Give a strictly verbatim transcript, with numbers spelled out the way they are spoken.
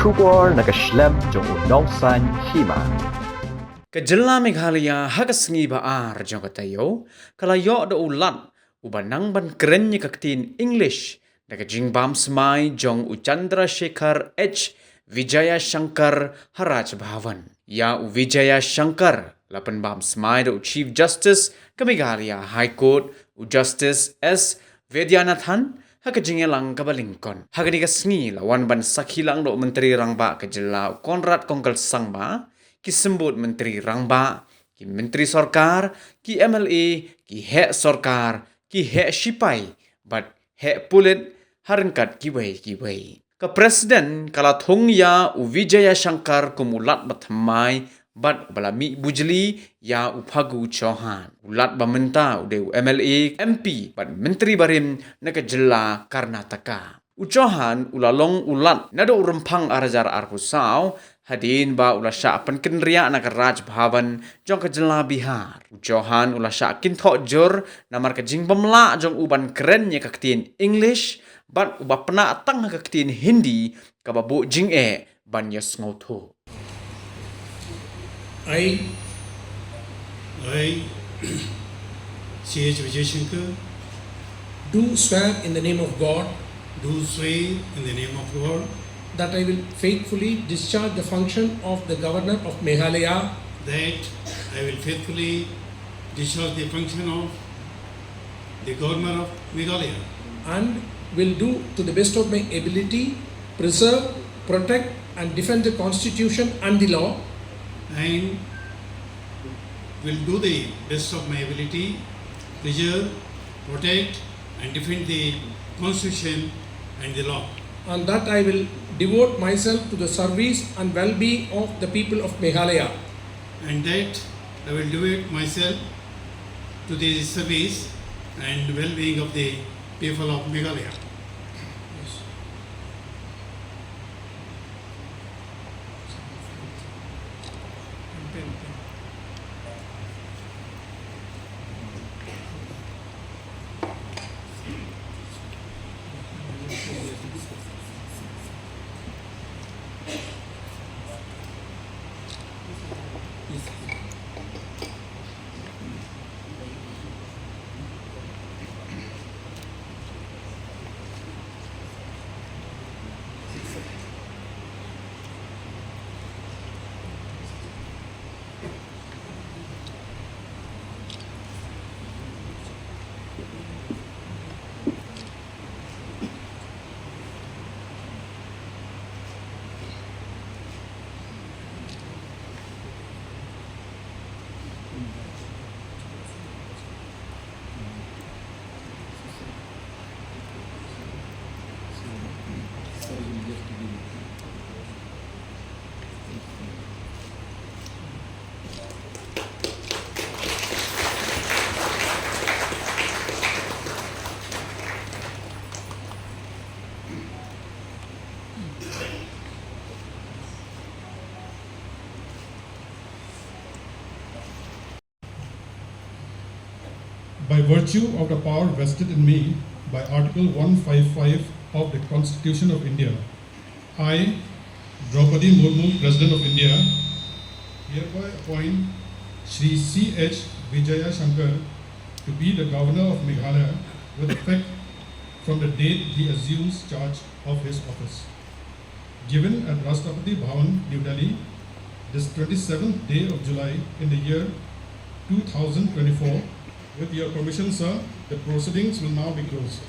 Khubor na ka shlem jong u nongsaiñ hima. Ka jylla Meghalaya ha ka sngi ba ar jong ka taïew ka la ïoh da u lat uba nang ban kren ïa ka ktien English da ka jingbam smai jong u Chandrasekhar H Vijayashankar ha Raj Bhavan. Ïa u Vijayashankar la pynbam smai da u Chief Justice ka Meghalaya High Court, u Justice S Vaidyanathan, ha ka jingïalang kaba lyngkot. Ha kane ka sngi la wan ban sakhi lang da u Myntri Rangbah ka jylla u Conrad Kongkal Sangma, ki symbud Myntri Rangbah, ki Myntri Sorkar, ki M L A, ki heh sorkar, ki heh shipai bad heh pulit, ha ryngkat kiwei kiwei. Ka President ka la thung ïa u Vijayashankar kum u lat ba thymmai bad uba la mih bujli ïa u Phagu Chauhan, u lat ba mynta u dei u M L A, M P bad Myntri barim na ka jylla Karnataka. U Chauhan u la long u lat naduh u Rymphang ar hajar arphew saw, hadien ba u la shah pynkynriah na ka Raj Bhavan jong ka jylla Bihar. U Chauhan u la shah kynthoh jur namar ka jingbym lah jong u ban kren ïa ka ktien English bad uba pynah tang ha ka ktien Hindi kaba buh jingeh ban ïasngewthuh. I, I, C H Vijayashankar, do swear in the name of God, do swear in the name of God, that I will faithfully discharge the function of the Governor of Meghalaya, that I will faithfully discharge the function of the Governor of Meghalaya, and will do to the best of my ability preserve, protect, and defend the Constitution and the law, and will do the best of my ability preserve, protect, and defend the Constitution and the law, and that I will devote myself to the service and well-being of the people of Meghalaya, and that I will devote myself to the service and well-being of the people of Meghalaya. By virtue of the power vested in me by Article one five five of the Constitution of India, I, Draupadi Murmu, President of India, hereby appoint Shri C H Vijayashankar to be the Governor of Meghalaya with effect from the date he assumes charge of his office. Given at Rashtrapati Bhavan, New Delhi, this twenty-seventh day of July in the year two thousand twenty-four. With your permission, sir, the proceedings will now be closed.